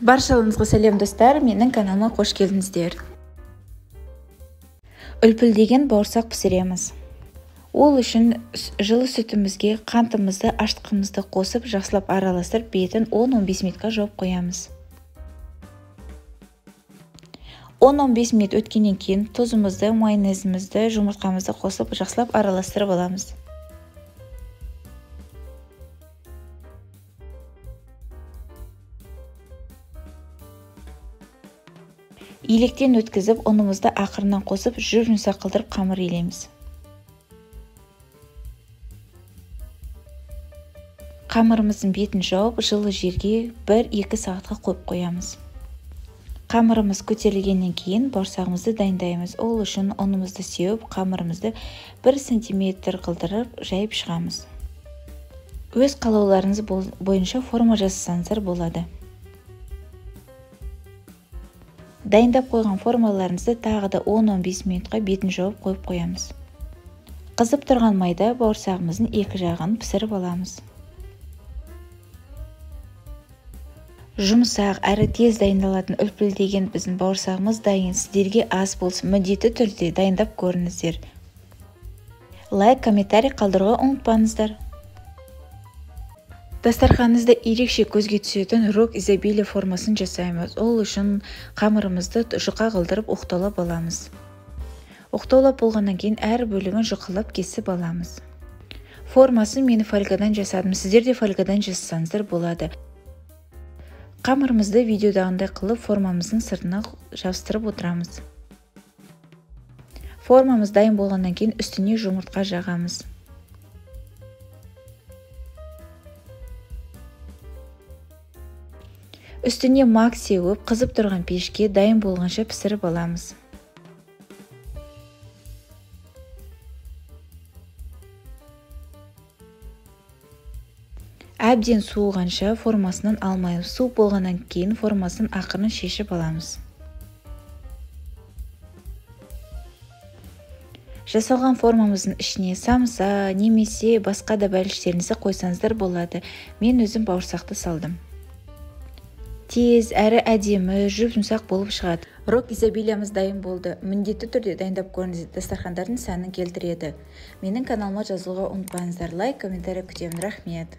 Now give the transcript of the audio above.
Баршаларыңызға сәлем достар, менің каналыма қош келдіңіздер. Үлпілдеген бауырсақ пісіреміз. Ол үшін жылы сүтімізге қантымызды, ашытқымызды қосып, жақсылап араластырып, бетін 10-15 минутқа жауып қоямыз. 10-15 минут өткеннен кейін тұзымызды, майонезімізді, жұмыртқамызды қосып, жақсылап араластырып аламыз. Електен өткізіп, ұнымызды ақырынан қосып, жұп-жұмсақ қылдырып қамыр илейміз. Қамырымыздың бетін жауып, жылы жерге 1-2 сағатқа қойып қоямыз. Қамырымыз көтерілгеннен кейін бауырсағымызды дайындаймыз. Ол үшін ұнымызды сеуіп, қамырымызды 1 сантиметр қылдырып жайып шығамыз. Өз қалауларыңыз бойынша форма жасасаңыздар болады. Дайындап қойған формаларыңызды тағы да 10-15 минутқа бетін жауып қойып қоямыз. Қызып тұрған майда бауырсағымыздың екі жағын пісіріп аламыз. Жұмсақ әрі тез дайындалатын үлпілдеген біздің бауырсағымыз дайын. Сіздерге ас болсын, міндетті түрде дайындап көріңіздер. Лайк, комментарий қалдыруға ұмытпаңыздар. Дастарханыңызда ерекше көзге түсетін рог изобилия формасын жасаймыз. Ол үшін қамырымызды жұқа қылдырып оқтаулап аламыз. Оқтаулап болғаннан кейін әр бөлігін жұқалап кесіп аламыз. Формасын мен фольгадан жасадым. Сіздер де фольгадан жасасаңыздар болады. Қамырымызды видеодағындай қылып формамыздың сыртына жабыстырып отырамыз. Формамыз дайын болғаннан кейін үстіне жұмыртқа жағамыз. Үстіне мак сеуіп, қызып тұрған пешке дайын болғанша пісіріп аламыз. Әбден суығанша формасынан алмаймыз. Суық болғаннан кейін формасын ақырын шешіп аламыз. Жасалған формамыздың ішіне самса немесе басқа да бәліштеріңізді қойсаңыздар болады. Мен өзім бауырсақты салдым. Тез, әрі әдемі, жұп-жұмсақ болып шығады. Рог изобилиямыз дайын болды. Міндетті түрде дайындап көріңіздер. Дастархандардың сәнін келтіреді. Менің каналыма жазылуға ұмытпаңыздар. Лайк, комментарий күтемін. Рахмет.